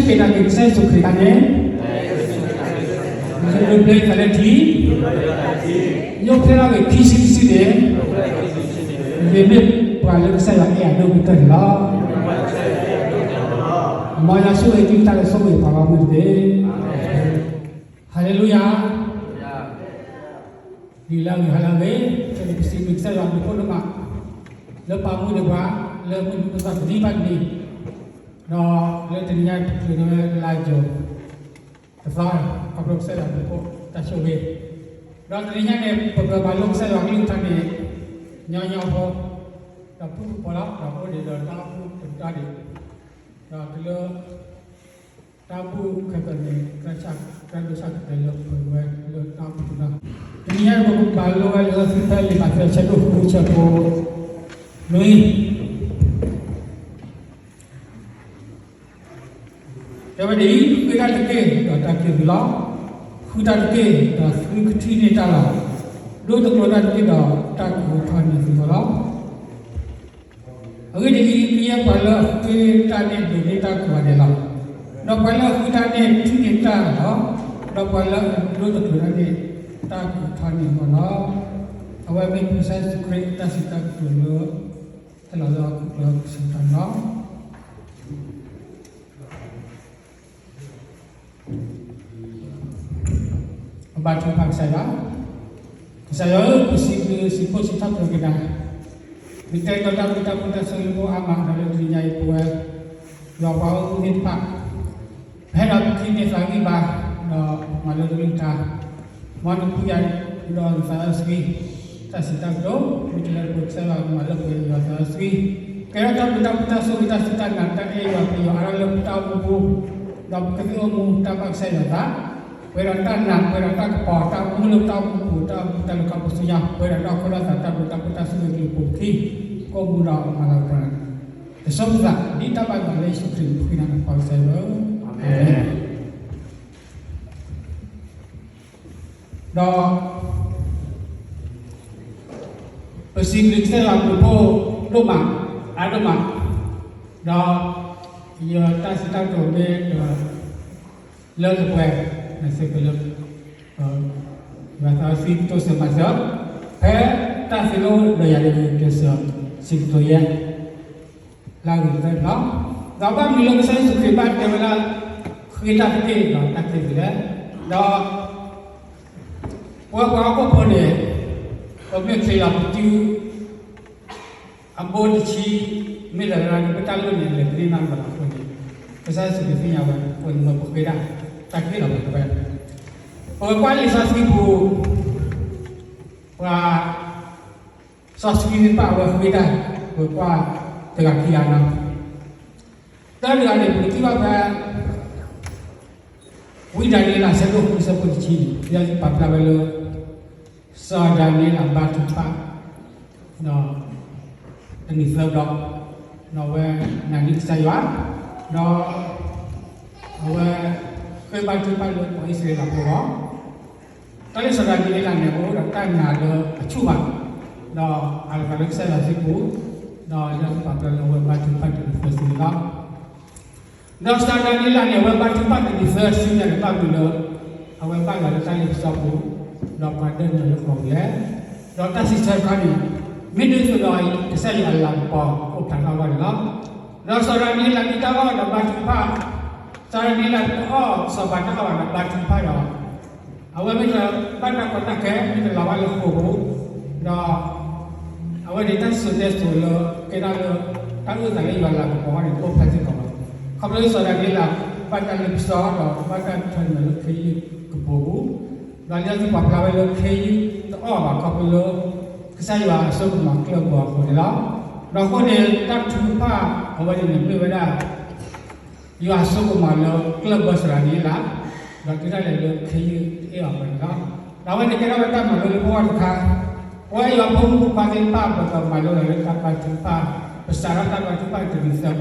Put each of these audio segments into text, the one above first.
ဃ့တၢ်က့ၤကစၢ်ယ့ၣ်ၡူးခရံာ်တခါန့ၣ်, ယိၣ်ဖျဲၣ်သးလၢထံ, ယိၣ်ဖျဲၣ်ထီၣ်က့ၤခံစုတစုန့ၣ်, ယမ့ၢ်ပှၤလၢကစၢ်ယွၤအဲၣ်အဒိၣ်ကတၢၢ်န့ၣ်လီၤ. မ်ယွၤဆိၣ်ဂ့ၤသုတၢ်လၢဆိၣ်ဂ့ၤပှၤဂီၢ်မုၢ်တက့ၢ်. ဟါလ့လူယၤ. ဒ်လၢအဂ့ၤဟါလၢအဂ့ၤ, ပစံးဘျုးကစၢ်ယွၤအဘျုးဒိၣ်မး, လၢပာ်မူဒံးပှၤ, လၢမုၢ်နံၤပသီတနံၤဘၣ်တနံၤ, ဒီးလၢတနံၤညါပချုးန့ၢ်ဝဲလါယူၤ တသီ, ခီဖျိကစၢ်ယွၤအဘျုးဒိၣ်တၢ်ဆိၣ်ဂ့ၤ, ဒီးတနံၤညါန့ၣ် ပကမၤလိကစၢ်ယွၤကလုၢ်ကထါန့ၣ် ညီညီဖိ, ဒီးဖုၣ်ဖုၣ်ဖိလီၤ, ဒီးအိၣ်ဒံးဒီးတၢ်အိၣ်ဖှိၣ်တကတီၢ်ဒံး, ဒီးတုၤလၢ တၢ်အိၣ်ဖှိၣ်ခဲကနံၣ် တၢ်ဒိးဆၢကတီၢ်လၢပှဲၤဝဲလၢတၢ်အိၣ်ဖှိၣ်တကတီၢ်, တနံၤညါပကမၤလိဝဲလၢသုဖဲလံာ်မးသဲအဆၢဒိၣ်ဃုဆၢဖိနွံ တဲဝဲဒ်အံၤ, ဃ့တၢ်တက့ၢ်, ဒီးတၢ်ကဲသုလီၤ. ဃုတၢ်တက့ၢ်, ဒီးသုကထံၣ်န့ၢ်တၢ်လီၤ. ဒိတကျိၤတၢ်တက့ၢ်, ဒီးတၢ်ကအိးထီၣ်န့ၢ်သုလီၤ. အဂ့ၢ်ဒ်အံၤ, ကယဲၢ်ပှၤလၢအဃ့တၢ်န့ၣ် ဒိးန့ၢ်တၢ်ကိးဂၤဒဲးလီၤ. ဒီးပှၤလၢအဃုတၢ်န့ၣ် ထံၣ်န့ၢ်တၢ်လီၤ. ဒီးပှၤလၢအဒိတကျိၤတၢ်န့ၣ် တၢ်ကအိးထီၣ်န့ၢ်အဂီၢ်လီၤ. အဝဲမ့ၢ်ကစၢ်ယ့ၣ်ၡူးခရံာ်အတၢ်စံးတၢ်ကတိၤလၢ ဟဲလီၤလၢဟီၣ်ခိၣ်ချၢကစၢ်တၢ်န့ၣ်လီၤ. ပဘါထုကဖၣ်ကစၢ်ယွၤ, ကစၢ်ယွၤဧၢ, ပစံးဘျုးစံးဖှိၣ်စံးထီၣ်ပတြၢၤက့ၤနၤ, မ့ၢ်တဲဒီးတၢ်ဘျုးတၢ်ဖှိၣ်တၢ်ဆိၣ်ဂ့ၤလၢပဂီၢ်အါမး, ဒီးလၢတနံၤညါအံၤပဝဲ ယွၤပှၤဂီၢ်မုၢ်သ့ၣ်တဖၣ် ပဟဲဒီးပထံၣ်န့ၢ်သးဂံၢ်ဘါ, ဒီးမၤလိကလုၢ်ကထါ, မ်နဖှံယၤဒီးနသးစီဆှံ, တၢ်စံးတၢ်ကတိၤ မ့ၢ်တလၢပကစၢ်ယွၤကမၤလၢပှဲၤယွၤသးစီဆှံ, ကဲထီၣ်တၢ်ဘျုးတၢ်ဖှိၣ်တၢ်စိၢ်က့ၤတၢ်စူၤတၢ်နာ်တၢ်အဲၣ်ယွၤပယွၤအါထီၣ်လၢပတၢ်အိၣ်မူပူၤ, ဒီးပကသ့အိၣ်မူတၢ်ဘၣ်ကစၢ်ယွၤသး, ပှဲၤဒီးတၢ်နာ် ပှဲၤဒီးတၢ်ကပီၤတၢ်အိၣ်မူလၢပတၢ်အိၣ်မူပူၤ တၢ်အိၣ်မူတၢ်လၢတၢ်ပူၤတၢ်စူၤယၤ ပှဲၤဒီးတၢ်အိၣ်ဖှိၣ်တၢ်သးတၢ်ဘျုးတၢ်ဖှိၣ်တၢ်ဆိၣ်ဂ့ၤကလုာ်ပူၤခံ, ကိးမူဒီးမၤလၤကပီၤ တစိၤပသး ဒ်တၢ်ဘၣ်ယွၤလၢယ့ၣ်ၡူးခရံာ်အမံၤဃ့နၤန့ၣ် ပကစၢ်ယွၤဧၢ, အၤမ့ၣ်. ဒီး ပစံးဘျုးကစၢ်ယွၤအဘျုးဒိၣ်မး, အါဒိၣ်မး, ဒီး ယတၢ်စံးတၢ်ကတိၤမ့ၢ် လၢတပှဲၤ နစ့ၢ်ကီးလၢ ယွၤသးစီဆှံကတိၤစၢၤမၤစၢၤ, ဖဲတၢ်သ့လီၤဒီးယၤန့ၣ် ကတိၤစၢၤစံးကတိၤယဲ လၢအဂ့ၤကတၢၢ်န့ၣ်လီၤ. ဒီးဘၣ်မနုၤလၢကစၢ်ယ့ၣ်ၡူးခရံာ်ဘၣ်တဲဝဲဒၣ် ဃ့တၢ်တက့ၢ် ဒီးတၢ်ကဲသုလဲၣ်, ဒီး ပဝဲပှၤဟီၣ်ခိၣ်ဖိန့ၣ် ပမ့ၢ်ချ့လီၤပတုၤ အဘိတဆံ မ့ၢ်လၢလၢပတၢ်လိၣ်န့ၣ် လဲၤတန့ၢ်နီတဘျီဘၣ်အဃိန့ၣ် ကစၢ်ယ့ၣ်ၡူးခရံာ်သ့ၣ်ညါဝဲအဃိန့ၣ် မ်ပဃ့တၢ် တၢ်ဃ့လီၤပဝဲ, ပဝဲကွၢ်လံာ်စီဆှံပူၤ ပှၤ စီဆှံသ့ၣ်တဖၣ်အဝဲဃ့တၢ် ပကွၢ်တဂၤခံဂၤနီၤ, တၢ်တဂၤန့ၣ် ပကထံၣ်ဘၣ်ဖဲ ဝံဒၤနံးယ့လး အဆၢဒိၣ်ဃု အဆၢဖိတဆံန့ၣ် လံာ်စီဆှံပာ်ဖျါဝဲလၢ စီၤဒၤနံးယ့လးဘါထုကဖၣ် ဒီး တနံၤသၢဘျီ, ဒီးအဝဲနာ်န့ၢ်ကစၢ်ယွၤ, ဒီး အဝဲ ဃ့ဘါထုကဖၣ်လၢပှၤအံၣ်စရ့လးဖိအဂီၢ်, တၢ်လၢစီၤဒၤနံးယ့လးန့ၣ် အိၣ်ဒီးတၢ်နာ်လၢအဆူၣ်ဘၣ်, ဒီးအကလီၤလၢကစၢ်ယွၤစုပူၤ, ဒီးလံာ်စီဆှံပာ်ဖျါလၢအဝဲဘါထုကဖၣ်တနံၤသၢစုန့ၣ်လီၤ. ဒီးစီၤဒၤနံးယ့လးန့ၣ် အဝဲဘါထုကဖၣ်တနံၤသၢစုန့ၣ် ဘၣ်မနုၤလၢ အဝဲဘၣ်ယွၤလၢတၢ်လ့ပစီပူၤ, ဒီးပှၤဒၢနုာ်လၢအဃိလဲၣ်, ဒီးတၢ်စံးဆၢတခါန့ၣ် မ့ၢ်ဒ်သိးဒီး ကစၢ်ယွၤအလၤကပီၤအိၣ်ဖျါထီၣ်အဂီၢ်န့ၣ်လီၤ. ဒီးစီၤဒၤနံးယ့လးမ့ၢ်တၢ်အီၣ်ဒီးဘါထုကဖၣ်, စီၤဒၤနံးယ့လးတအီၣ်စီၤပၤတၢ်အီၣ်ဘၣ်ဒီးဘါထုကဖၣ်ဒီး အဝဲမ့ၢ်တဘၣ်တၢ်ကီတၢ်ခဲ မ့ၢ်တလီၤဘၣ်လၢဃိာ်ပူၤ, ဒီး အဝဲန့ၣ်တၢ်စိၤတဲစိၤလၢ ကဲဒၣ်လၢ တၢ်အုၣ်သးလၢယွၤလၤကပီၤန့ၣ် တအိၣ်ဖျါစ့ၢ်ကီးဘၣ်. ခီဖျိစီၤဒၤနံးယ့လး ဘၣ်တၢ်လ့ပစီဒီး ဘၣ်တၢ်ထၢနုာ်လၢခ့ယုၢ်ကပိာ်ပူၤ, ဒီးလံာ်စီဆှံပာ်ဖျါဝဲလၢခ့ယုၢ်တအီၣ်ဘၣ်ခီဖျိလၢ ကစၢ်ယွၤအစိကမီၤကျၢၢ်ဘၢအဃိန့ၣ်လီၤ. ဒီးအဃိန့ၣ် တၢ်ထုကဖၣ်အဝဲန့ၣ်န့ၣ်မ့ၢ်ဝဲဒၣ် ယွၤအစိကမီၤလၢကျၢၢ်ဘၢစီၤဒၤနံးယ့လး, ဒီးတုၤဒၣ်လဲာ်လၢခ့ယုၢ်တအီၣ်အီၤဘၣ်န့ၣ်လီၤ. ဒီးအဝဲန့ၣ်ကဲထီၣ်ဝဲတၢ်မၤလိလၢပဂီၢ်တခါ, ပဝဲယွၤဖိမုၣ်ဖိခွါသ့ၣ်တဖၣ် ပကမၤလိလီၤလၢတၢ်ဘါထုကဖၣ်, ပစးထီၣ်တၢ်ဘါထုကဖၣ်တနံၤသၢဘျီ, တနံၤ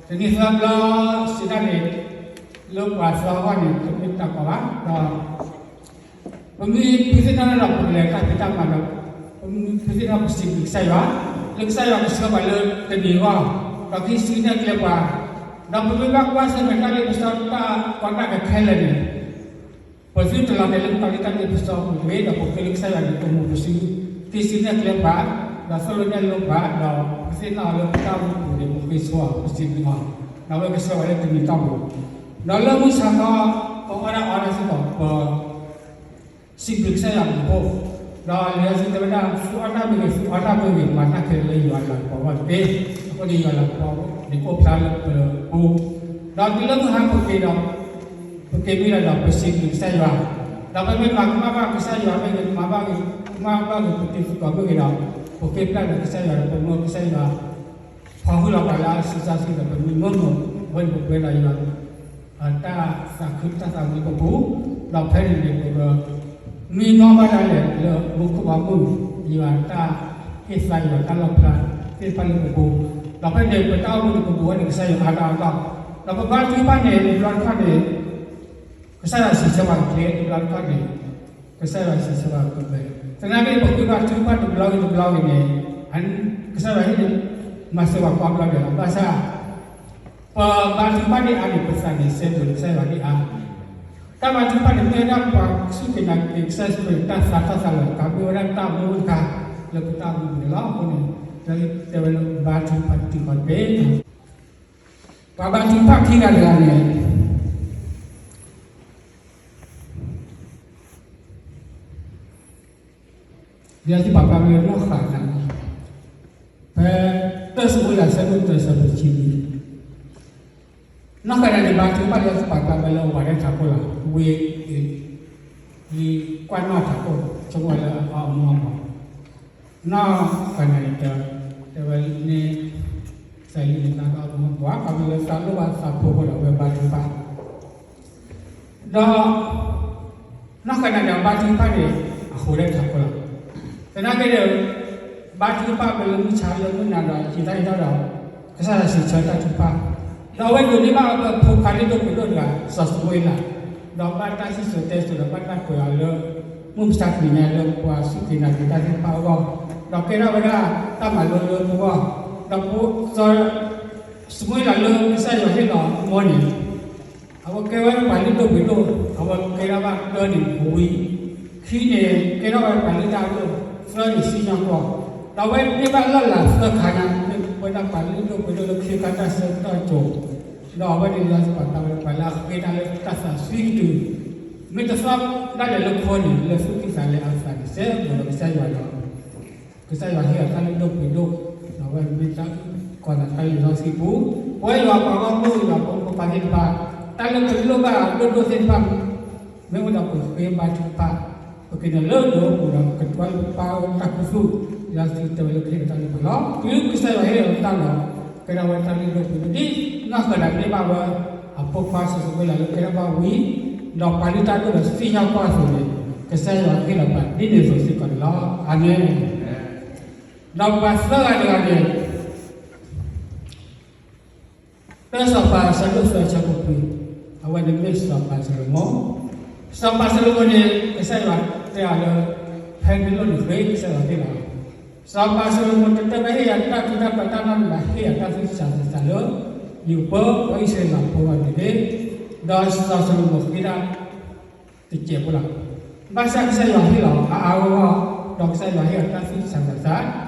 သၢဘျီ စံးတၢ်န့ၣ် လၢပှၤသီအဂီၢ်န့ၣ် တမ့ၢ်တၢ်ကီဘၣ်, ဒီး ပမ့ၢ်ဖုသ့ၣ်နီၣ်ထီၣ်ဒီး ပကလဲၤတၢ်ဖံးတၢ်မၤဒီး ပမ့ၢ်ဖုသ့ၣ်နီၣ်ထီၣ် ပစံးဘျုးကစၢ်ယွၤ, လၢကစၢ်ယွၤကဆှၢပှၤလၢတနံၤအဂီၢ်, ဒီးကဟံးစုနဲၣ်ကျဲပှၤ, ဒီးပမ့ၢ်ဘၣ်ကွၢ်ဆၢၣ်မဲာ်တၢ်လ့ပစီတၢ်ကီတၢ်ခဲခဲလၢာ်န့ၣ်, ပသုတလီၤတဲာ်လၢပတၢ်လ့ပစီပူၤတဂ့ၤ, ဒီးပဃ့လၢကစၢ်ယွၤန့ၣ် ကမူပစု, တ့စုနဲၣ်ကျဲပှၤ, ဒီးသိၣ်လိနဲၣ်လိပှၤ, ဒီးပသ့ၣ်နီၣ်အီၤလၢပတၢ်အိၣ်မူပူၤန့ၣ် ပဃ့ဆိအီၤ ပစံးဘျုးအီၤ, ဒီးအဝဲကဆှၢပှၤလၢတမံၤတၢ်ပူၤ, ဒီးလၢမုၢ်ဆါခီ ပအီၣ်တၢ်အီတၢ်စ့ၢ်ကီး ပ စံးဘျုးကစၢ်ယွၤအဘျုးအဖှိၣ်, ဒီးလံာ်စီဆှံတဲဝဲဒၣ် သုအီၣ်တၢ်မ့ၢ်ဂ့ၤ သုအီတၢ်မ့ၢ်ဂ့ၤ မၤတၢ်ခဲလၢာ်လၢယွၤအလၤကပီၤအဂီၢ်တက့ၢ်. အဃိန့ၣ် ယွၤအလၤကပီၤန့ၣ်အိၣ်ဖျါလၢပပူၤ, ဒီးတုၤလၢမုၢ်ဟါပက့ၤဒီး ပက့ၤမ့ၢ်လီၤဒီး ပစံးဘျုးကစၢ်ယွၤ, ဒီးပမ့ၢ်မၤကမၣ်ဘၣ်ကစၢ်ယွၤမ့ၢ်ဂ့ၤ မၤဘၣ်ဂ့ၤ ကမၣ်ဘၣ်ဂ့ၤ ပတံၤသကိးမ့ၢ်ဂ့ၤဒီး ပဃ့ပျၢ်ဒီးကစၢ်ယွၤဒီး ပမၢကစၢ်ယွၤ ဖီၣ်ဃုာ်လီၤပှၤလၢအစုစီဆှံဒီး ပမံမုၢ်မုၢ် အဝဲန့ၣ်ပပှဲၤဒီးယွၤ တၢ်သးခုတၢ်သးဝံၤပပူၤ, ဒီးဖဲန့ၣ်န့ၣ် ပကမံနီၣ်ဘၣ်ဒၣ်လဲာ်လၢမူခိၣ်ဘီမုၢ် ယွၤတၢ်ဟ့ၣ်သါ ယွၤတၢ်လီၣ်ဖျါသ့ၣ်တဖၣ်လၢပပူၤ, ဒီးဖဲန့ၣ် ပတၢ်အိၣ်မူန့ၣ် ပပူၤဝဲန့ၣ်ကစၢ်ယွၤအါတၢ်အါကီၢ်, ဒီးပဘါထုကဖၣ်န့ၣ် တဘျီတခီၣ်န့ၣ် ကစၢ်ယွၤစံးဆၢပှၤတက့ၢ်, တဘျီတခီၣ်န့ၣ် ကစၢ်ယွၤစံးဆၢပှၤတက့ၢ်. သနာ်က့န့ၣ် ပဃ့ဘါထုကဖၣ်တဘျီဂ့ၤတဘျီဂ့ၤန့ၣ် ကစၢ်ယွၤဟ့ၣ်န့ၣ် မၤစၢၤပှၤကိးဘျီဒဲးလီၤ. ဘၣ်ဆၣ် ပဘါထုကဖၣ်ဒ်အါန့ၣ် ပသးန့ၣ်စဲဘူးလၢကစၢ်ယွၤဒ်အါ, တၢ်ဘါထုကဖၣ်န့ၣ် မ့ၢ်ဝဲဒၣ်ပှၤစူၢ်က့ၤနာ်က့ၤကစၢ်ယ့ၣ်ၡူးခရံာ်န့ၣ် တၢ်သးထီၣ်သးလီၤတခါ မ့ၢ်ဝဲဒၣ်တၢ်မူတခါလၢပတၢ်အိၣ်မူပူၤန့ၣ်လီၤ. အဃိန့ၣ် တဲဝဲလၢဘါထုကဖၣ်တံၤဃီတဘ့ၣ် ပှၤဘါထုကဖၣ်ခံဂၤတဂၤန့ၣ် လံာ်စီဆှံပာ်ဖျါဝဲလၢနီၢ်ဃၤနၤ, ဖဲတၢၢ်စမူၤအ့လး အဆၢဒိၣ်တၢ အဆၢဖိတဆံနွံ, နီၢ်ဃၤနၤန့ၣ် ဘါထုကဖၣ်လံာ်စီဆှံပာ်ဖျါဝဲလၢအဝၤဒၣ်ထးခိၣ်လီၤ. ဝ့ၢ် လံာ်ကွၢ်နီၣ်ထးခိၣ် ဆိကမိၣ်ဝဲလၢအအီၣ်မူအီၣ်မီၤ, နီၢ်ဃၤနၤန့ၣ် တဲဝဲန့ၣ် ကစၢ်ယွၤန့ၣ် သးကအီၣ်မူအီၣ်မီၤ ခီဖျိလၢသးလိၣ်ဘၣ်သးဖိအဃိဒီး အဝဲဘါထုကဖၣ် ဒီး နီၢ်ဃၤနၤန့ၣ် အဘါထုကဖၣ်န့ၣ် အဃိးဒၣ်ထးခိၣ်လီၤ. သနာ်က့ဒီး ဘါထုကဖၣ်ဖဲလၢမုၢ်ဆါလၢမုၢ်နၤဒီး ဟံးတၢ်ဟံးထီၣ်ဒီး ကစၢ်ယွၤစံးဆၢတၢ်ထုကဖၣ်, ဒီးအဝဲဒိးန့ၢ်ဘၣ်အဖိခွါလၢဒိၣ်ပှ့ၤဒိၣ်တဂၤ စီၤၡမူၤအ့လး, ဒီးဘၣ်တၢ်စံၣ်စိၤတဲစိၤဒီးဘၣ်တၢ်ကွဲးအီၤလၢ မုၢ်မဆါတနံၤညါလၢပှၤစူၢ်က့ၤနာ်က့ၤတၢ်သ့ၣ်တဖၣ်အဂီၢ်, ဒီးကဲထီၣ်ဝဲဒၣ်တၢ်မၤလိလၢပဂီၢ်, ဒီးစီၤ ၡမူၤအ့လးလၢကစၢ်ယွၤဟ့ၣ်လီၤအမိၢ်န့ၣ် အဝဲကဲဝဲပှၤလုၢ်ဒိၣ်ပှ့ၤဒိၣ်, အဝဲကဲထီၣ်ဘၣ်တၢန့ၣ်ဝံၤ, ခံန့ၣ် ကဲထီၣ်ဝဲပှၤလုၢ်တၢ်ဒိၣ်, သၢန့ၣ်စံၣ်ညီၣ်ကွီၢ်, ဒီးအဝဲန့ၢ်ဘၣ်လီၢ်လၤသၢခါညါ မ့ၢ်ဝဲဒၣ်ပှၤလုၢ်ဒိၣ်ပှ့ၤဒိၣ်လၢခံခါတၢ်ဆၢကတီၢ်အစိၤ, ဒီးအဝဲန့ၣ်လၢပာ်ဖျါဝဲပှၤလၢအဃ့တၢ်လၢတၢ်သးစွံကတုၤ, မ့ၢ်တသီဒၣ်လဲာ်လၢခိန့ၣ် လၢသူၣ်ကံၢ်သးလဲအသးန့ၣ် စဲဘူးဒီးကစၢ်ယွၤဒီး ကစၢ်ယွၤဟ့ၣ်အီၤတၢ်လုၢ်ဒိၣ်ပှ့ၤဒိၣ်, ဒီးအဝဲမ့ၢ်တၢ်အုၣ်ကီၤသးတၢ်လံာ်စီဆှံပူၤ, ပဝဲယွၤပှၤဂီၢ်မုၢ်ယွၤဖိမုၣ်ဖိခွါသ့ၣ်တဖၣ်, တၢ်လၢပလိၣ်ဘၣ်ဒိၣ်ဒိၣ်သ့ၣ်တဖၣ်, မ့ၢ်အိၣ်ဒီးပဃ့ဘါထုကဖၣ်, ပက့ၤနုာ်လၢဒိးပူၤဒီး ကကွၢ်လၢပပၢ်အတၢ်ခူသူၣ်, လံာ်စီဆှံတဲဝဲလၢကဟ့ၣ်လီၤတၢ်လုၢ်ဒိၣ်ပှ့ၤဒိၣ်, တုၤကစၢ်ယွၤဟ့ၣ်လီၤတၢ်ဒီး ကဲထီၣ်ဝဲတၢ်လုၢ်ဒိၣ်ပှ့ၤဒိၣ်ဒ်နီၢ်ဃၤနၤန့ၢ်ဘၣ်ဝဲ အဖိခွါစီၤၡမူၤအ့လးလၢကဲထီၣ်ဘၣ်ဝံၤ, ဒီးပှၤလုၢ်တၢ်ဒိၣ်ဒီးစံၣ်ညီၣ်ကွီၢ်အသိးန့ၣ်, ကစၢ်ယွၤဟ့ၣ်လီၤပှၤဒ်န့ၣ်အသိးစ့ၢ်ကီးန့ၣ်လီၤ. အၤမ့ၣ်. ဒီးပှၤသၢဂၤတဂၤန့ၣ် တၢ်စီၤပၤအဆၢဒိၣ်သၢ အဆၢဖိခွံ, အဝဲန့ၣ်မ့ၢ်စီၤပၤၡလိၤမိၤ, စီၤပၤၡလိၤမိၤန့ၣ် ကစၢ်ယွၤတဲအီၤလၢ ဖဲနလိၣ်န့ၣ်သ့ ကစၢ်ယွၤဟ့ၣ်လီၤ, စီၤပၤၡလိၤမိၤတတဲဘၣ် ဟ့ၣ်ယၤတၢ်ထူးတၢ်တီၤတၢ်နီတမံၤဘၣ်, ဟ့ၣ်ယၤတၢ်သူၣ်စူၤသးစူၤလၢ ယကပၢပှၤအံၣ်စရ့လးဖိအဂီၢ်န့ၣ်တက့ၢ်. ဒီးစီၤၡလိၤမိၤဃ့ဒၣ် တစဲးဖိလီၤ. ဘၣ်ဆၣ်ကစၢ်ယွၤဟ့ၣ်လီၤအါအါဂီၢ်ဂီၢ်, ဒီးကစၢ်ယွၤဟ့ၣ်အီၤတၢ်သူၣ်စူၤသးစူၤ, ဒီ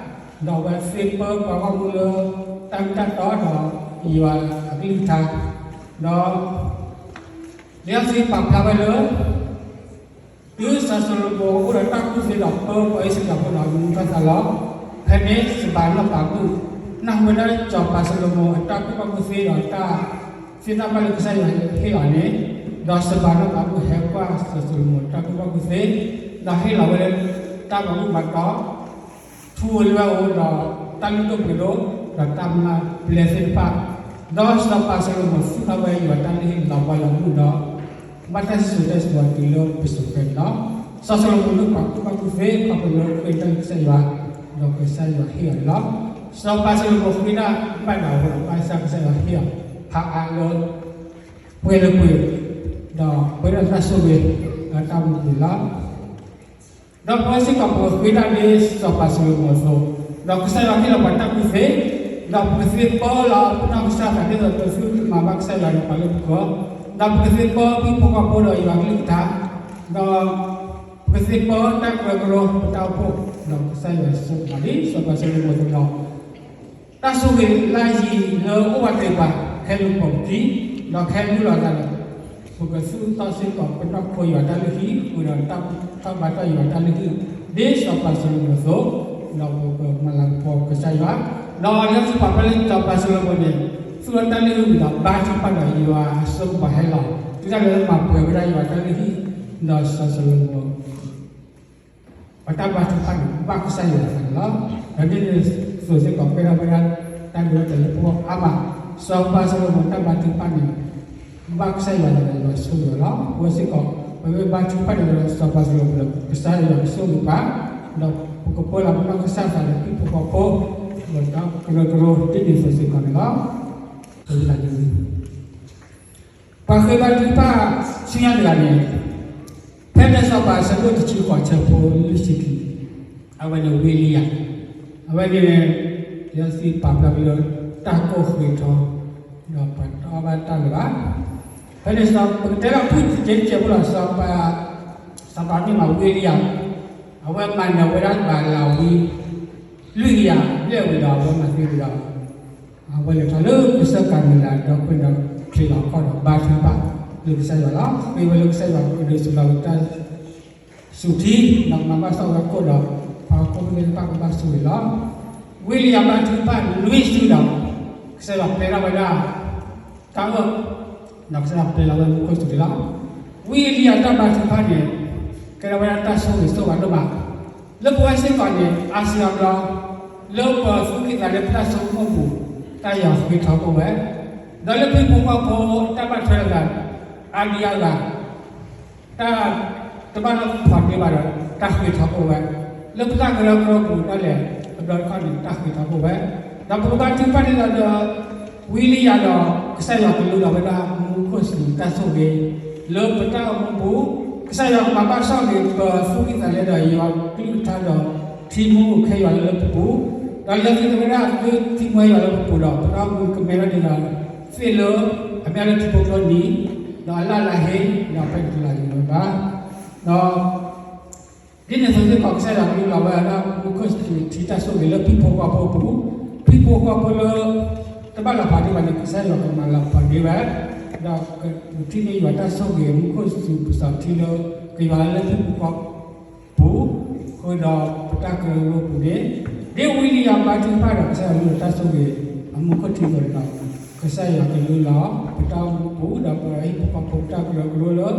းအဝဲသ့ပၢပှၤဂီၢ်မုၢ်လၢ တၢ်မ့ၢ်တၢ်တီဒီး ယွၤအကလုၢ်ကထါ, ဒီး လံာ်စီဆှံပာ်ဖျါဝဲလၢ တုၤစီၤၡလိၤမိၤအိၣ်ဒီးတၢ်ကူၣ်သ့ဒီး ပၢပှၤအံၣ်စရ့လးဖိဒီး မူၤဘၣ်သးလီၤ. ဖဲန့ၣ်စပၤနီၢ်ပၤမုၣ် နၢ်ဟူဝဲဒၣ်စီၤပၤၡလိၤမိၤအတၢ်ကူၣ်ဘၣ်ကူၣ်သ့ဒီးတၢ်သ့တၢ်ဘၣ်လၢကစၢ်ယွၤဟ့ၣ်အီၤန့ၣ်, ဒီးစပၤနီၢ်ပၤမုၣ်ဟဲကွၢ်စီၤၡလိၤမိၤတၢ်ကူၣ်ဘၣ်ကူၣ်သ့, ဒီးဟ့ၣ်လီၤဝဲလၢတၢ်ဘၣ်မူဘၣ်တီ ထူဝဲလၢအအိၣ်ဒီးတၢ်လုၢ်ဒိၣ်ပှ့ၤဒိၣ်, ဒီးတၢ်မၤပျဲသ့ၣ်တဖၣ်, ဒီးစီၤပၤၡလိၤမိၤသူၣ်ထီၣ်ဝဲယွၤတၢ်လုၢ်ဟံၣ်လီၤဘီလီၤမုၢ်ဒီး ဘၣ်တၢ်စံၣ်စိၤတဲစိၤတုၤလၢပစိၤဖဲန့ၣ်လီၤ. စီၤၡလိၤမိၤန့ၣ်ပှၤကူၣ်ဘၣ်ကူၣ်သ့ ခီဖျိလၢဃ့တၢ်လၢကစၢ်ယွၤ, ဒီးကစၢ်ယွၤဟ့ၣ်အီၤန့ၣ်လီၤ. စီၤပၤၡလိၤမိၤဃ့ဒၣ်ဘၣ်ဒၣ်ဝဲဒီး ဘၣ်ဆၣ်ကစၢ်ယွၤဟ့ၣ်အီၤ ဖးအါလၢ ပှဲၤလၢပှဲၤ, ဒီးပှဲၤဒီးတၢ်ဆိၣ်ဂ့ၤ ဒီးတၢ်မူပူၤလီၤ. ဒီးပဝဲစ့ၢ်ကီးပကဃ့တၢ်ဒ်စီၤပၤၡလိၤမိၤအသိး, ဒီးကစၢ်ယွၤဟ့ၣ်လီၤပှၤတၢ်ကူၣ်သ့, ဒီးပကသ့ပၢလီၤပနီၢ်ကစၢ်သးဒ်သိးပသု မၤဘၣ်ကစၢ်ယွၤဒီးပှၤလၢပဂီၢ်, ဒီးပကသ့ၣ်ပီပဟံၣ်ဖိဃီဖိဒီးယွၤအကလုၢ်ကထါ, ဒီးပကသ့ၣ်ပီတၢ်ကရၢကရိပတၢ်အိၣ်ဖှိၣ်, ဒီးကစၢ်ယွၤဆိၣ်ဂ့ၤလံ စီၤပၤၡလိၤမိၤအသိးဒီး တၢ်ဆိၣ်ဂ့ၤလၢအယံၤလၢအအိၣ်ဝဲသ့ၣ်တဖၣ် ဟဲလူၤပိာ်ပခံ, ဒီးကဟဲလူလီၤသးလီၤ. ပကသူၣ်ထီၣ်စ့ၢ်ကီးပနီၢ်ခိယွၤတၢ်လုၢ်ဟံၣ်, ဃုာ်ဒီးတၢ်ဘူၣ်ထီၣ်ဘါထီၣ်ယွၤတၢ်လုၢ်ဟံၣ်, ဒ်စီၤပၤၡလိၤမိၤအသိး, ဒီးပကမၤလၤကပီၤကစၢ်ယွၤ, ဒီးလၢစီၤပၤဖဲလၢစီၤပၤၡလိၤမိၤန့ၣ်, သူၣ်ထီၣ်တၢ်လုၢ်ဟံၣ်ဒီးဘါထုကဖၣ်ဒီးယွၤအစိကမီၤဟဲလီၤ, တုၤဒၣ်လဲာ်လၢမၤပှဲၤဝဲဒၣ်ယွၤတၢ်လုၢ်ဟံၣ်, ဒီးစီၤၡလိၤမိၤ ပတၢ်ဘါထုကဖၣ်န့ၣ် ဘၣ်ကစၢ်ယွၤအသးန့ၣ်လီၤ. ဒီးဒ်န့ၣ်အသိးစ့ၢ်ကီး ကဲထီၣ်ဝဲဒၣ်တၢ်ဒိတၢ်တဲာ်လၢပဂီၢ်အါမး, စီၤပၤၡလိၤမိၤတၢ်ဘါထုကဖၣ်န့ၣ် ဘၣ်ကစၢ်ယွၤအသးဒီးယွၤဆိၣ်ဂ့ၤအီၤလီၤ. အဝဲစ့ၢ်ကီး ပမ့ၢ်ဘါထုကဖၣ်န့ၣ်ဒီး စီၤပၤၡလိၤမိၤ ကစၢ်ယွၤကဆိၣ်ဂ့ၤပှၤ, ဒီးပကပၢလီၤပနီၢ်ကစၢ်သးဒီးဟံၣ်ဖိဃီဖိ, ဒီးတၢ်ကရၢကရိဒ်န့ၣ်အသိးစ့ၢ်ကီးန့ၣ်လီၤ. ပှၤဃ့ဘါထုကဖၣ်ဆူညါတဂၤန့ၣ်, ဖဲစီၤပၤအဆၢဒိၣ်တဆံဃိး အဆၢဖိလွံၢ်ဆံခံ, အဝဲန့ၣ်ဝံအ့လံယၤ, အဝဲန့ၣ် လံာ်စီဆှံပာ်ဖျါလၢတၢ်ကိၢ်ဃ့ထီ, ဒီးပှၤတအီၣ်ဘၣ်တၢ်လၢၤဘၣ်. ဖဲန့ၣ်ပကတဲလၢဖုၣ်တကဲးတကဲးဖိလီၤ, စီၤပၤ, စီၤပၤမ့ၢ်မးဝံအ့လံယၤ, အဝဲမၤနၢၤဝဲဒၣ်ဘၤလးဝံ လွံၢ်ကယၤဘျဲၣ်ဝံၤဒီး အဝဲမၤသံဝံၤဒီး အဝဲလဲၤထီၣ်လၢကစၢၢ်ကၤလံၤလးဒီး ဖဲဒီးချ့လီၤခီၣ်ဒီးဘါထုကဖၣ်လၢကစၢ်ယွၤလီၤ. ဃ့ဝဲလၢကစၢ်ယွၤကဒုးစူးလီၤဝဲတၢ်စူၤထံ, ဒီးမၤဘၣ်စီၣ်ဝဲကိၣ်ဒီး ပှၤဟီၣ်ခိၣ်ဖိသ့ၣ်တဖၣ်ကဘၣ်ဆိၣ်ဂ့ၤလီၤ. ဝံအ့လံယၤဘါထုကဖၣ်နွံစုဒီး ကစၢ်ယွၤပျဲထီၣ်ဝဲဒၣ် တၢ်အၢၣ်, ဒီးကစၢ်ယွၤပျဲလီၤဝဲမူခိၣ်စူၤန့ၣ်လီၤ. ဝံအ့လံယၤတၢ်ဘါထုကဖၣ်န့ၣ် ကဲထီၣ်ဝဲဒၣ်တၢ်ဆိၣ်ဂ့ၤဆိၣ်ဝါဒိၣ်မး, လၢပဝဲစ့ၢ်ကီးန့ၣ် အါစုအါဘျီ လၢပသူၣ်ကံၢ်သးလဲပတၢ်ဆိကမိၣ်ပူၤ တၢ်ယွၤဃ့ထီဘိဝဲ, ဒီးလၢပဟံၣ်ဖိဃီဖိတၢ်ဘၣ်ထွဲလိာ်သး အါဒံအါဂၤ တၢ်တဘၣ်လၢဖီၣ်န့ၢ်ဘၣ်ဒီး တၢ်ဃ့ထီဘိဝဲ, လၢပတၢ်ကရၢကရိပူၤဒၣ်လဲာ် အဘျီတခီၣ်န့ၣ် တၢ်ဃ့ထီဘိဝဲ, ဒီးပကဘါထုကဖၣ်န့ၣ်ဒီး ဝံအ့လံယၤဒီး ကစၢ်ယွၤကလူလီၤဝဲဒၣ်မူခိၣ်စူၤတၢ်ဆိၣ်ဂ့ၤ လၢပတၢ်အိၣ်မူပူၤ, ကစၢ်ယွၤကမၤဘၣ်စီၣ်ဂ့ၤပသူၣ်ကံၢ်သးလဲဒီးယွၤကလုၢ်ကထါဒီး ထံမူအိၣ်ခဲယွၤလၢပပူၤ, ဒီးလၢခံတဝဲဒၣ် သုထံမူဟဲယွၤလၢပပူၤဒီး ပတၢ်အိၣ်မူကမဲထီၣ်ဒ်သိးသ့ၣ်လၢ အမ့ၢ်လၢထံဖိကျိနံၤ, ဒီးအလၢ်လၢဟ့, ဒီးဖဲတလၢ်လၢၤဘၣ်, ဒီး ဒ်န့ၣ်အသိးစ့ၢ်ကီး ကစၢ်ယွၤကလူလီၤဝဲဒၣ်မူခိၣ်စူၤထံတၢ်ဆိၣ်ဂ့ၤလၢပဟံၣ်ဖိဃီဖိအပူၤ, ဟံၣ်ဖိဃီဖိလၢ တဘၣ်လီၤဖးဒံးဘၣ်န့ၣ် ကစၢ်ယွၤကမၤလီၤဖးဒံးဝဲ, ဒီးကထံၣ်န့ၢ်ယွၤတၢ်ဆိၣ်ဂ့ၤမူခိၣ်စူၤပစီၤထံလၢ ကယွၤလၢဟံၣ်ဖိဃီဖိ ပူၤ, ဃုာ်ဒီးပတၢ်ကရၢကရိပူၤန့ၣ်, ဒ်ဝံအ့လံယၤဘါထုကဖၣ်ဒီး ကစၢ်ယွၤလူလီၤတၢ်ဆိၣ်ဂ့ၤ အမူခိၣ်ထံသိးဒီး ကစၢ်ယွၤကလူလီၤ ပတၢ်အိၣ်မူပူၤ ဒီးပဟံၣ်ဖိဃီဖိပတၢ်ကရၢကရိလၢ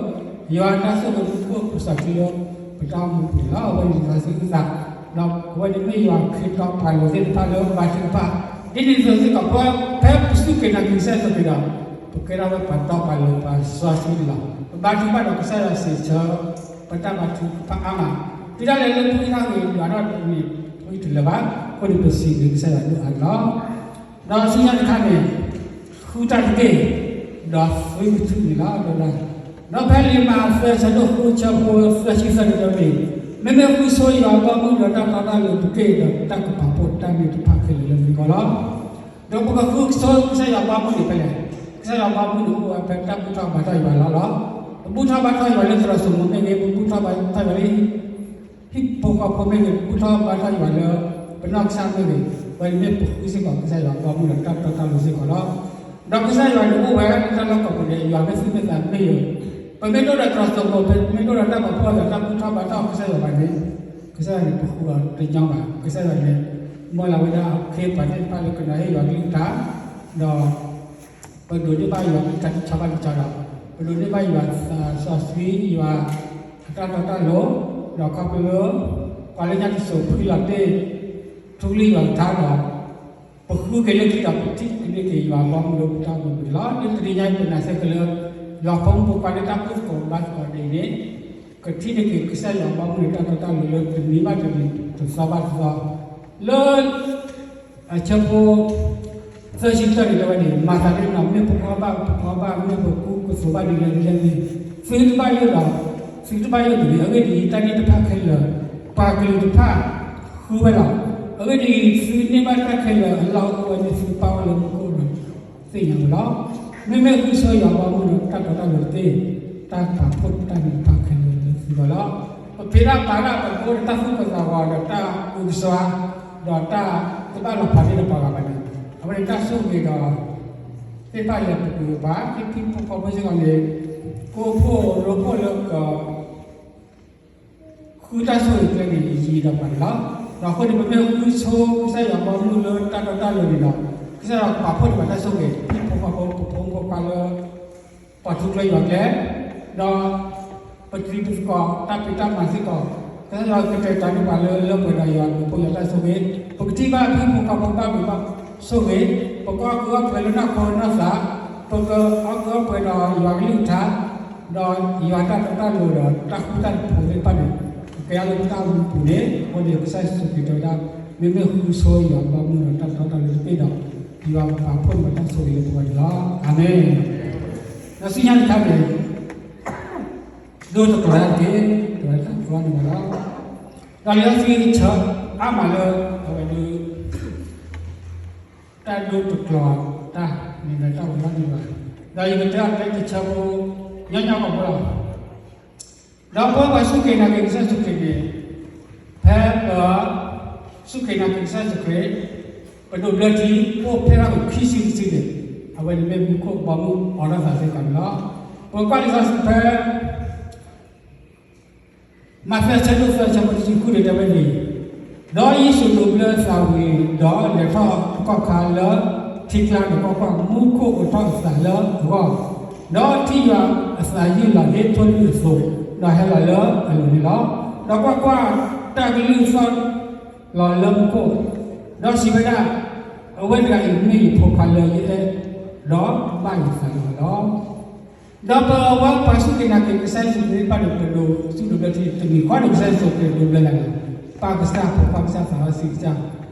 ယွၤတၢ်ဆိၣ်ဂ့ၤမူခိၣ်ပစီၤထံလၢ ပတၢ်အိၣ်မူပူၤန့ၣ်လီၤ. အဝဲန့ၣ်ယွၤသးစံးအုၣ်သး, ဒီးအဝဲန့ၣ်မ့ၢ်ယွၤခ့တီပှၤလိၤသ့ၣ်တဖၣ်လၢဘါထုကဖၣ်, ဒ်န့ၣ်အသိးစ့ၢ်ကီး ဖဲပစူၢ်က့ၤနာ်က့ၤကစၢ်ယွၤက့ၤဒီး ပကဲထီၣ်ဝဲပှၤတီပှၤလိၤပှၤစီဆှံန့ၣ်လီၤ. ပဘါထုကဖၣ်ဒီးကစၢ်ယွၤစံးဆၢ ပတၢ်ဘါထုကဖၣ်အါမး, တုၤဒၣ်လဲာ်လၢပဂံၢ်ထီၣ်ဂ့ၤယွၤထီၣ်န့ၣ် ပဂံၢ်တလၢၤဘၣ်, အဃိန့ၣ်ပစံးဘျုးကစၢ်ယွၤဒိၣ်အါန့ၣ်လီၤ. ဒီးဆူညါတခါန့ၣ် ဃုတၢ်တက့ၢ်, ဒီးသုကထုးန့ၣ်လီၤ. ဒီးဖဲလံာ်မးသဲအဆၢဒိၣ်ဃုဆၢဖိသၢဆံသၢန့ၣ်တဲဝဲ, မ့မ့ၢ်ဃုဆိယွၤဘီမုၢ်ဒီးတၢ်တီတၢ်လိၤတက့ၢ်, ဒီးတၢ်ကပာ်ဖှိၣ်တၢ်မ့ၢ်တဖၣ်ခဲလၢာ်လၢသုဂီၢ်လီၤ. ဒီးပကဃုဆိကစၢ်ယွၤဘီမုၢ်န့ၣ်ဖဲလဲၣ်, ကစၢ်ယွၤဘီမုၢ်န့ၣ်အိၣ်ဝဲဖဲတၢ်ဘူၣ်ထီၣ်ဘါထီၣ်ယွၤလီၤလီၤ. ပဘူၣ်ထီၣ်ဘါထီၣ်ယွၤလၢသရိာ်စိမိၤမ့ၢ်ဂ့ၤ, ပဘူၣ်ထီၣ်ဘါထီၣ်ယွၤလၢ ဟံၣ်ဖိဃီဖိမ့ၢ်ဂ့ၤ, ပဘူၣ်ထီၣ်ဘါထီၣ်ယွၤလၢ ပနီၢ်ကစၢ်မ့ၢ်ဂ့ၤ, အဝဲန့ၣ်မ့ၢ်ပဃုစ့ၢ်ကီးကစၢ်ယွၤဘီမုၢ်ဒီးတၢ်တီတၢ်လိၤစ့ၢ်ကီးလီၤ. ဒီးကစၢ်ယွၤန့ၣ်အိၣ်ဝဲလၢတၢ်လီၢ်ကိးပူၤန့ၣ် ယွၤမ့ၢ်သူၣ်မ့ၢ်သးမ့ၢ်ဂ့ၤ, ပမ့ၢ်ဒိၣ်ဒီးသရိာ်စိမိၤ, ပမ့ၢ်ဒိၣ်ဒီးတၢ်ပာ်ဖှိၣ်အသး တၢ်ဘူၣ်ထီၣ်ဘါထီၣ်ကစၢ်ယွၤဘၣ်န့ၣ်, ကစၢ်ယွၤန့ၣ်ပဃုအီၤတညီဘၣ်. ကစၢ်ယွၤန့ၣ် မၢလီၤဝဲဒၣ်အခ့အပှၤသ့ၣ်တဖၣ်လၢကနၢ်ဟ့ၣ်ယွၤကလုၢ်ကထါ, ဒီး ပဒိးန့ၢ်ဘၣ်ယွၤကလုၢ်ကထါတဆီဘၣ်တဆီဒီး ပဒိးန့ၢ်ဘၣ်ယွၤစီဆှံ ယွၤအတၢ်တီတၢ်လိၤ, ဒီးခီဖျိလၢ ပှၤလၢညါတစိၤဖှံလီၤတ့ၢ် ထူကလုၢ်ယွၤကထါဒီး ပဃုက့ၤလၢခံဒီး ပထံၣ်န့ၢ်က့ၤယွၤဘီမုၢ်လၢပတၢ်အိၣ်မူပူၤန့ၣ်လီၤ. လၢတနံၤညါအံၤ ပနာ်စ့ၢ်ကီးလၢ ယွၤဖိမုၣ်ဖိခွါလၢတၢ်ကူၣ်သကိးဘါသကိးဒ်အံၤန့ၣ် ကထံၣ်န့ၢ်က့ၤကစၢ်ယွၤဘီမုၢ်လၢတၢ်တီတၢ်လိၤလၢတနံၤဘၣ်တနံၤ တသီဘၣ်တသီ လၢ အဆၢဖိ သၢဆံသၢန့ၣ်တဲဝဲန့ၣ် မၤသးဒ်န့ၣ် မ့ၢ်ပကအီၣ်ဘၣ် ပကအီၣ်ဘၣ် မ့ၢ်ပကူကသိးဘၣ်ဒ်လဲၣ်ဒ်လဲၣ်န့ၣ် သုတဘၣ်ယိၣ်ဒီး သုတဘၣ်ယိၣ်တဂ့ၤ. အဂ့ၢ်ဒ်အံၤ တၢ်န့ၣ်တဖၣ်ခဲလၢာ် ပှၤကလုာ်တဖၣ်ဃုဝဲလီၤ. အဂ့ၢ်ဒ်အံၤ သုန့ၢ်ဘၣ်တၢ်ခဲလၢာ်အလီၢ်အိၣ်ဝဲန့ၣ် သုပာ်ဝဲလၢမူခိၣ်ဒီး သ့ၣ်ညါဝဲလီၤ. မ့မ့ၢ်ဃုဆိယွၤဘီမုၢ်ဒီးတၢ်တီတၢ်လိၤတသ့, တၢ်ပာ်ဖှိၣ်တၢ်န့ၣ်တဖၣ်ခဲလၢာ်လၢသုဂီၢ်လီၤ. ပဖံးတၢ်ပာ်တၢ် ပကအိၣ်ဒီးတၢ်သူၣ်ကသးဂီၤဒီးတၢ်အုကစွါ, ဒီးတၢ်တဘၣ်လီၤဖးသ့ၣ်တဖၣ်ဘၣ်န့ၣ်, အဝဲန့ၣ်တၢ်ဆိၣ်ဂ့ၤဒီး သ့ၣ်တဖၣ်လၢပကဘၣ် ဟံၣ်ဖိဃီဖိစ့ၢ်ကီးန့ၣ် ကိးဖှိၣ်ရိဖှိၣ်လၢက ဃုတၢ်ဆိၣ်ဂ့ၤကျဲန့ၣ် ယံာ်ဒီးပှၤန့ၣ်လီၤ. ဒီးအဃိန့ၣ် ပမ့ၢ်ဃုဆိကစၢ်ယွၤဘီမုၢ်လၢတၢ်တီတၢ်လိၤန့ၣ်ဒီး ကစၢ်ယွၤကပာ်ဖှိၣ်န့ၢ်ပှၤတၢ်ဆိၣ်ဂ့ၤ, ဟံၣ်ဖိဃီဖိ ပဖိမုၣ်ဖိခွါလၢ ပှၤထူကျဲယွၤကျဲ, ဒီး ပတံၤပသကိးတၢ်ဖံးတၢ်မၤစ့ၢ်ကီး, ကစၢ်ယွၤကတဲာ်ကတီၤန့ၢ်ပှၤလၢလၢပှဲၤဒီးယွၤ ပဖိယွၤတၢ်ဆိၣ်ဂ့ၤ, ပကထံၣ်ဘၣ်ဟံၣ်ဖိဃီဖိဘၣ်ဘျုးဘၣ်ဆိၣ်ဂ့ၤ, ပကအီၣ်ကုၢ်အီၣ်ပှဲၤလၢနီၢ်ခိနီၢ်သး, ပကအီၣ်ကုၢ်အီၣ်ပှဲၤဒီးယွၤကလုၢ်ကထါ, ဒီးယွၤတၢ်တီတၢ်လိၤဒီးတၢ်ဃူတၢ်ဖိးသ့ၣ်တဖၣ်န့ၣ် ကကဲအါလၢပတၢ်အိၣ်မူပူၤန့ၣ်, အဃိန့ၣ် ကစၢ်ယ့ၣ်ၡူးခရံာ်တဲဝဲဒၣ် မ့မ့ၢ်ဃုဆိယွၤဘီမုၢ်ဒီးတၢ်တီတၢ်လိၤတသ့ဒီး ယွၤကပာ်ဖှိၣ်န့ၢ်ပှၤတၢ်ဆိၣ်ဂ့ၤလၢပဂီၢ်န့ၣ်လီၤ. အၤမ့ၣ်. ဒီးဆူညါတခါန့ၣ် ဒိတကျိၤတၢ်တက့ၢ်, တဝဲတၢ်ကီန့ၣ်လီၤ. ဒီးလံာ်စီဆှံဆၢအါမးလၢ အဝဲဒၣ် တၢ်ဒိတကျိၤတၢ်န့ၣ်ဒီးတၢ်ဝဲလီၤန့ၣ်ဘၣ်. ဒီးယကတဲအီၤတဲတဆၢဖိ ညီညီကီးဖိလီၤ. ဒီးပဝဲပှၤစူၢ်က့ၤနာ်က့ၤကစၢ်ယ့ၣ်ၡူးခရံာ်န့ၣ်, ဖဲပ စူၢ်က့ၤနာ်က့ၤကစၢ်ယ့ၣ်ၡူးခရံာ်, ပဒိးဘျၢထံ အိၣ်ဖျဲၣ်ထီၣ်ခံဆံတဆံန့ၣ်, အဝဲန့ၣ်မ့ၢ်မူခိၣ်ဘီမုၢ်အိးထီၣ်သးစ့ၢ်ကီးန့ၣ်လီၤ. ပကကွၢ်လံာ်စီဆှံဖဲ မးသဲဆၢဒိၣ်သၢဆၢဖိတဆံဃုန့ၣ် တဲဝဲဒ်အံၤ, ဒီးယ့ၣ်ၡူးဒိးဘျၢအသးဝံၤဒီး လဲၤထီၣ်တကီၢ်ခါလၢထံကျါန့ၣ်, ကွၢ်ကွၢ်, မူခိၣ်အိးထီၣ်အသးလၢအဂီၢ်, ဒီးထံၣ်ယွၤအသးယုၢ်လီၤဒ်ထိၣ်လွံၣ်အသိး, ဒီးဟဲလီၤလၢအလိၤန့ၣ်လီၤ. ဒီးကွၢ်ကွၢ်, တၢ်ကလုၢ်သီၣ်လီၤလၢမူခိၣ်, ဒီးစံးဝဲဒၣ်, အဝဲတဂၤအံၤမ့ၢ်ယဖိခွါလၢယအဲၣ်, ဒီးဘၣ်ယသးလီၤလီၤ. ဒီးပဝဲပှၤစူၢ်က့ၤနာ်က့ၤကစၢ်ယ့ၣ်ၡူးခရံာ်တဖၣ်န့ၣ် ပဒိးစူၢ်ဒိးဘျၢထံတမံၤဃီန့ၣ် ကစၢ်ယ့ၣ်ၡူးခရံာ်ဒိးဘျၢလၢ်လၢ်, ပၢ်ကစၢ်, ဖိခွါကစၢ်, သးစီဆှံကစၢ်,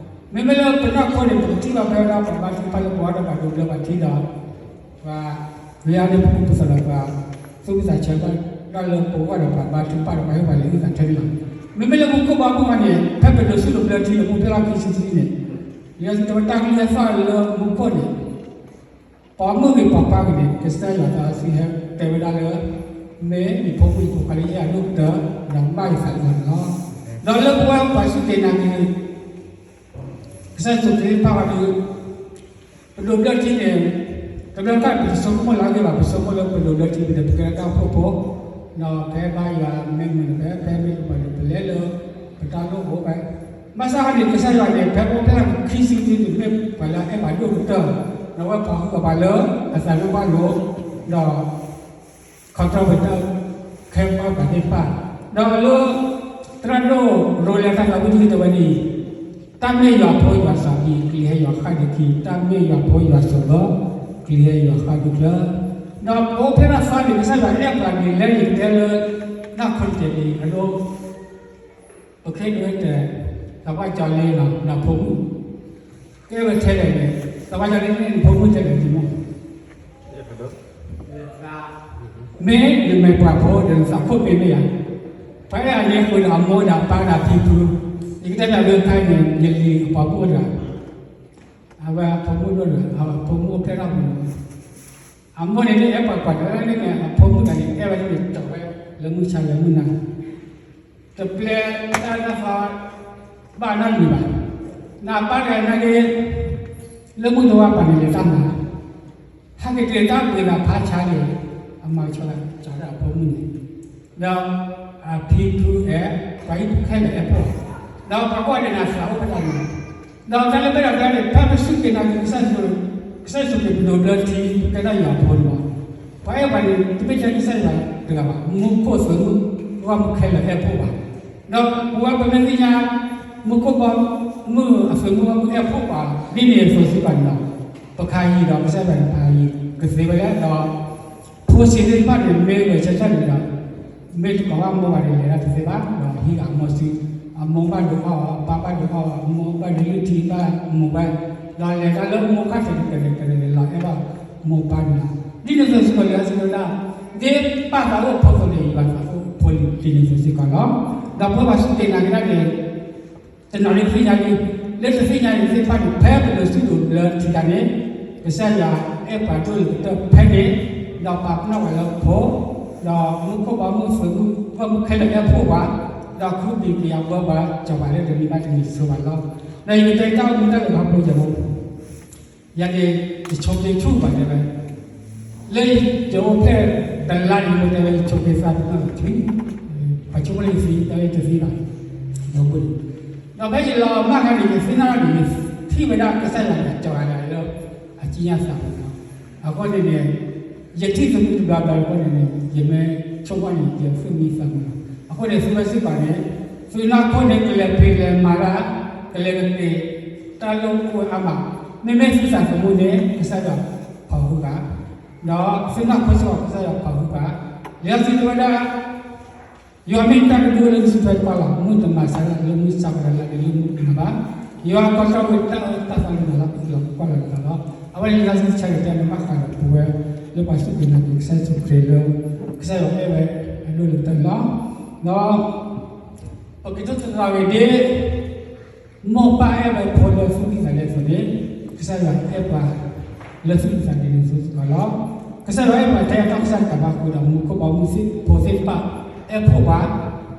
မ့မ့ၢ်လၢပနီၢ်ခိန့ၣ် ပကထံၣ်ဘၣ်ဖဲဝဲဒၣ်ပှၤဘါထုကဖၣ်လၢပဝဲဒီးပှၤဒိးဘျၢပှၤထံဒီး ပှၤ လၢအန့ၣ်ပကူပသိးဒီးပှၤ သူၣ်ဝံသးဆၢဘၣ် ဒီးလၢပဝဲဒီးပှၤဘါထုကဖၣ်ဒီးပှၤဟ့ၣ်ပှၤလၢာ်အုၣ်သးထဲန့ၣ်လီၤ. မ့မ့ၢ်လၢမူခိၣ်ဘီမုၢ်အံၤန့ၣ် ဖဲပဒိးစူၢ်ဒိးဘျၢထံန့ၣ် မူဖျဲၣ်လီၤခံဆံဆံန့ၣ်, လံာ်စီဆှံတဲဝဲတၢ်ကလုၢ်သီၣ်လၢမူခိၣ်န့ၣ် ပိာ်မုၣ်ဂ့ၤပိာ်ခွါဂ့ၤန့ၣ် ကစၢ်ယွၤသးစီဆှံဟဲတဲဝဲဒၣ်လၢ မ့ၢ်ယဖိမုၣ်ယဖိခွါလၢယအဲၣ်အဒိၣ်ကတၢၢ် ဒီးဘၣ်ယသးလီၤန့ၣ်လီၤ. ဒီးလၢပဝဲပှၤစူၢ်က့ၤနာ်က့ၤ ကစၢ်ယ့ၣ်ၡူးခရံာ်တဖၣ်ဝဲဒီး ပဒိးဘျၢထံန့ၣ် တဘျီတခါပတဆိကမိၣ်လၢအဂ့ၢ်ဘၣ်, ပဆိကမိၣ်လၢပဒိးဘျၢထံန့ၣ် ပကဲဒၣ်တၢ်အိၣ်ဖှိၣ်ဖိ, ဒီးကဟဲဘါယွၤမ့ၢ်မုာ်န့ၣ် ဖဲမ့ၢ်ပှၤန့ၣ် ပလဲၤလၢ ပတၢ်လိၣ်အိၣ်ဖဲ ဘၣ်ဆၣ်န့ၣ် ကစၢ်ယွၤန့ၣ် ဖဲအိၣ်ဖျဲၣ်လီၤခံဆံဆံန့ၣ် မ့ၢ်ပှၤလၢအအဲၣ်ပှၤဒိၣ်ကတၢၢ်, ဒီးအဝဲပာ်ဃုာ်ပှၤလၢအသးမ့ၢ်ဘၣ်လိာ်, ဒီး ခီဖျိပတၢ်ခဲဘၣ်ပှၤသ့ၣ်တဖၣ်, ဒီးလၢ သရၣ်ဒိၣ်ရိလၢတၢ်သးဝံၣ်တဂ့ၤတဲဝဲဒ်အံၤ, တၢ်မ့ၢ်ယွၤဖိယွၤစီၤအံၤ ကလံၤဟဲယွၤဃၣ်ဒုးခံ, တၢ်မ့ၢ်ယွၤဖိယွၤစီၤဘၢ ကလံၤဟဲယွၤဃၣ်ဒုးချၢ, ဒီးပအိၣ်ဖျဲၣ်ထီၣ်သီန့ၣ် ကစၢ်ယွၤအဲၣ်ပှၤန့ၣ် လဲၤန့ၣ်ကတဲလၢ နီၢ်ခိတကဲးန့ၣ် အဒိ ပခဲဒုးတဲ သးပှၢ်ကၠီလ့လီၤ နဖိမုၣ်, ကဲဝဲထဲလဲၣ်န့ၣ် သးပှၢ်ကၠီလ့န့ၣ် နဖိမုၣ်ထဲလဲၣ်န့ၣ်မ့ၢ် မ့ၢ်နမဲာ်ပှၤဖိဒီးနသးခိၣ်မ့ၢ်မ့ၢ်ဧါ, ပှၤအဲၣ်အန့ၣ်ဃုာ်ဒီးအမိၢ်ဒီးအပၢ်ဒီးဖံဖု, ယကတဲတၢ်လၢခါန့ၣ် ယလံၤအပှၤဖိတဂၤ, အဝဲအဖိမုၣ်ဒိၣ်တဂၤ အဖိမုၣ်အိၣ်ဖျဲၣ်ထီၣ်ပူၤန့ၣ်, အမိၢ်န့ၣ်ဒ်အဲၣ်ပှၤကွၢ်တဂၤန့ၣ် အဖိမုၣ်တဂၤန့ၣ် အဲၣ်ဝဲဒ်န့ၣ် ကၠီဝဲလၢမုၢ်ဆါလၢမုၢ်နၤ တပျဲတၢ်တၢ်သီ ဘၣ်နီတမံၤဘၣ်. နပၢ်တဂၤန့ၣ်ဒ် လၢမုၢ်တဝါပၤန့ၣ်လဲၤတၢ်မၤ, ဟဲက့ၤတ့ၢ်တၢ်ပှ့ၤဒီးဖးဆါန့ၣ် အမၤကဆှီကၠီဒၣ်အဖိမုၣ်န့ၣ်, ဒီးအဖံဖုအဲၣ် ပှၤဟံၣ်ဖိခဲလၢာ်အဲၣ်ဖိ, ဒီးပှၤကိးဂၤဒဲးန့ၣ် အသးအိၣ်ဖဲတၢ်န့ၣ်, ဒီးတၢ်လၢပအဲၣ်ဒိးတဲန့ၣ် ဖဲပစူၢ်က့ၤနာ်က့ၤကစၢ်ယ့ၣ်ၡူး, ကစၢ်ယ့ၣ်ၡူးခရံာ်ပဒိးဘျၢထံ ပကဲဒၣ်ယွၤအဖိန့ၣ်လီၤ. ပှၤအဲၣ်ပှၤန့ၣ် တမ့ၢ်ထဲကစၢ်ယွၤတဂၤဘၣ်, မူခိၣ်သုးမုၢ်ဂီၢ်မုၢ်ခဲလၢာ်အဲၣ်ဖိဘၣ်. ဒီးပဝဲပမ့ၢ်သ့ၣ်ညါ မူခိၣ်ဘီမုၢ်အသုးမုၢ်ဂီၢ်မုၢ်အဲၣ်ဖိပှၤ ဒ်န့ၣ်အသိးစ့ၢ်ကီးန့ၣ်လီၤ. ပခါအံၤဒီးကစၢ်ယွၤန့ၣ် ပခါအံၤကသ့ဝဲလၢဒီး ဖိဆံးသ့ၣ်တဖၣ်န့ၣ် မ့ၢ်ဂဲၤဆၢထၢၣ်န့ၣ်ဒီး မ့ၢ်တကိးဘၣ်မိၢ်ဘၣ်န့ၣ် လဲၤတၢ်တသ့ဘၣ်, ဒီးဟံးဂၤအမိၢ်စု, အမိၢ်ဘၣ်ဒုးအီၣ်အီၤ, အပၢ်ဘၣ်ဒုးအီၣ်အီၤ, အမိၢ်ဘၣ်ဒုးလုၢ်ထံဘၣ်မိၢ်ဘၣ်, ဒီးလဲၤတၢ်လၢမိၢ်ခါတကဲးတကဲးလီၤအဲၣ်ဘၣ်မိၢ်ပၢ်န့ၣ်လီၤ. ဒ်န့ၣ်အသိးစ့ၢ်ကီးလံာ်စီဆှံတဲဝဲဒၣ်, ဒ်ပၢ်သးအိၣ်ဖိအသိးန့ၣ် ယွၤသးအိၣ်ဖိလံဒ်န့ၣ်အသိးစ့ၢ်ကီးလီၤ. ဒီးပဝဲပှၤစူၢ်က့ၤနာ်က့ၤတၢ်န့ၣ် တနီၤန့ၣ်တသ့ၣ်ညါလံ, လၢတသ့ၣ်ညါန့ၣ်သ့ၣ်တဖၣ်န့ၣ် ဖဲပဒိးစူၢ်ဒိးဘျၢထံတၢ်န့ၣ် ကစၢ်ယွၤ အဲၣ်ပှၤဒိၣ်လၢကတၢၢ်ဖဲန့ၣ်, ဒီးပာ်ပနီၣ်ပှၤလၢဖိ, ဒီးမူခိၣ်ဘီမုၢ်သုးမုၢ်ဂီၢ်မုၢ်ခဲလၢာ်အဲၣ်ဖိပှၤ, ဒီးခုဘံၣ်ကယၤဘၢပှၤ ကၠီၤပှၤလၢတမံၤဘၣ်တမံၤဆိပှၤလီၤ. ဒီးယကတဲတၢ်အိၣ်မူတၢ်လဲၤခီဖျိယၤလီၤ. ယၤန့ၣ် ယဆိးက့ဆူၣ်ဘၣ်တဲဝဲ, လၢယအိၣ်ဖျဲၣ်တလါန့ၣ် တဲဝဲ ယဆိးက့သးတနီၣ်လီၤထံ, ပှၤဆိကမိၣ်လၢယသံ တဲဝဲယတသံဘၣ်, ဒီး, ဒီးဖဲယလီၤမၢ်ခါန့ၣ် ယသ့ၣ်နီၣ်န့ၣ် ယထံၣ်ဝဲဒၣ်ကစၢ်ယွၤန့ၣ် ကၠီၤဂၤဒၣ်လၢအကံၣ်ညါသးပူၤလီၤ. အဃိန့ၣ်န့ၣ် ယထံၣ်သမူတဘျီဘျီအဃိန့ၣ်န့ၣ် ယမ့ၢ်ဆိကမိၣ်န့ၣ် ယသူၣ်မံသးမုာ်လီၤ. အဃိန့ၣ် သုဝဲစ့ၢ်ကီးန့ၣ် သုနီၢ်ခိန့ၣ် ကလဲၤဖံးလဲၤမၤဒၣ်, ကလဲၤကက့ၤ တၢ်လၢအိၣ်ဝဲအါမး, မ့မ့ၢ်သုသးသမူန့ၣ် ကစၢ်ယွၤဖီၣ်ဟုၣ်ဘၣ်, ဒီးသုနီၢ်ခိစ့ၢ်ကီး ကစၢ်ယွၤဖီၣ်ဟုၣ်ဘၣ်. လံာ်စီဆှံတဲဝဲဒၣ် ယွၤမ့ၢ်တၢ်ကဒုလၢနစုထွဲတပှၢ်လီၤ. မုၢ်တမၤဆါလၢမုၢ်ဆါဝဲဒၣ်လၢနမုၢ်တမၤဘၣ်. ယွၤကီၢ်စီၣ်ဝဲတၢ်အၢတၢ်သီလၢနၤလီၤ ပကလီၤကကွၢ်လီၤနၤလီၤ. အဝဲန့ၣ်လံာ်စီဆှံတဆၢန့ၣ် တဲမ့ၢ်ဘၣ်ဃးဒီးပဝဲ လၢပှၤစူၢ်က့ၤနာ်က့ၤကစၢ်ယ့ၣ်ၡူးခရံာ်လၢ ကစၢ်ယွၤအဲၣ်ဝဲအဒိၣ်လၢကတၢၢ်န့ၣ်လီၤ. ဒီး ပကတိၢ်သးဝံၤဒ် မိၢ်ပၢ်အဲၣ်ဝဲဖိလၢသူၣ်ကံၢ်သးလဲအသိးန့ၣ်, ကစၢ်ယွၤအဲၣ်ပှၤလၢသူၣ်ကံၢ်သးလဲန့ၣ်အသိးစ့ၢ်ကီးလီၤ. ကစၢ်ယွၤအဲၣ်ပှၤထဲအသီၣ်ကစၢ်တကးဘၣ်ဃိဒီး မူခိၣ်ဘီမုၢ်ဖိသ့ၣ်တဖၣ်အဲၣ်ဖိပှၤ,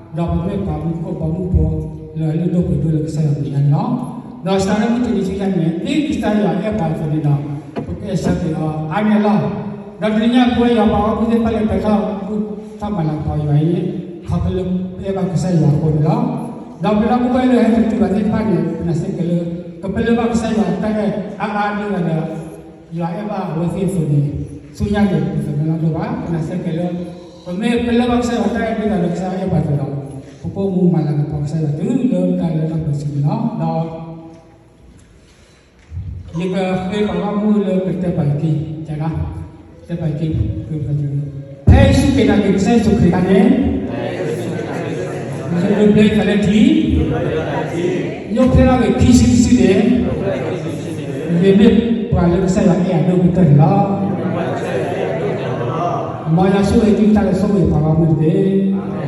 ဒီးပမ့ၢ်ပှၤမူခိၣ်ဘီမုၢ်ဖိလၢအလုၢ်ဒိၣ်ပှ့ၤဒိၣ်လၢကစၢ်ယွၤမဲာ်ညါန့ၣ်လီၤ. ဒီးစးထီၣ်မုၢ်တနံၤဆူညါန့ၣ် ဒ်ကစၢ်ယွၤအဲၣ်ပှၤအသိးန့ၣ်ဒီး ပကအဲၣ်ဆၢက့ၤအီၤအါန့ၢ်လီၤ. ဒီးတနံၤညါပဝဲယွၤပှၤဟီၣ်ခိၣ်ဖိသ့ၣ်တဖၣ်လၢပှဲၤထီၣ်ဘူၣ်ထီၣ်မၤလၤကပီၤယွၤအံၤ ခီဖျိလၢပအဲၣ်ဘၣ်ကစၢ်ယွၤအဃိန့ၣ်လီၤ. ဒီးပဒီပုၢ်ဝဲၢ်လၢဟဲတတုၤဘၣ်သ့ၣ်တဖၣ်န့ၣ် ပနာ်စ့ၢ်ကီးလၢ ကပလၢၢ်ဘၣ်ကစၢ်ယွၤတၢ်အဲၣ်အါအါဒ်သိးဒီး ယွၤအဲၣ်ဘၣ်အဝဲသ့ၣ်အသိးန့ၣ် ဆူညါန့ၣ် ပသးမ့ၢ်လီၤဒိၣ်ဘၣ် ပနာ်စ့ၢ်ကီးလၢ ပမ့ၢ်ပလၢၢ်ဘၣ်ကစၢ်ယွၤတၢ်အဲၣ်ဒ်သိးလၢကစၢ်ယွၤအဲၣ်ပှၤအသိးဒီး ပကအိၣ်မူမၤလၤကပီၤကစၢ်ယွၤတုၤလၢတၢ်လၢတၢ်ပှဲၤဆူန့ၣ်လီၤ. ဒီး ယကဃ့ပှၤဂီၢ်မုၢ်လၢကတဲပှၤလၢခံ, တဲဒၣ်, တဲပှၤလၢခံ, ဖဲယစူၢ်က့ၤနာ်က့ၤကစၢ်ယ့ၣ်ၡူးခရံာ်အခါန့ၣ်, ယဒိးဘျၢသးလၢထံ, ယအိၣ်ဖျဲၣ်ထီၣ်က့ၤခံစုတစုန့ၣ်, ယမ့ၢ်ပှၤလၢကစၢ်ယွၤအဲၣ်အဒိၣ်ကတၢၢ်န့ၣ်လီၤ. မ်ယွၤဆိၣ်ဂ့ၤသုတၢ်လၢဆိၣ်ဂ့ၤပှၤဂီၢ်မုၢ်တက့ၢ်.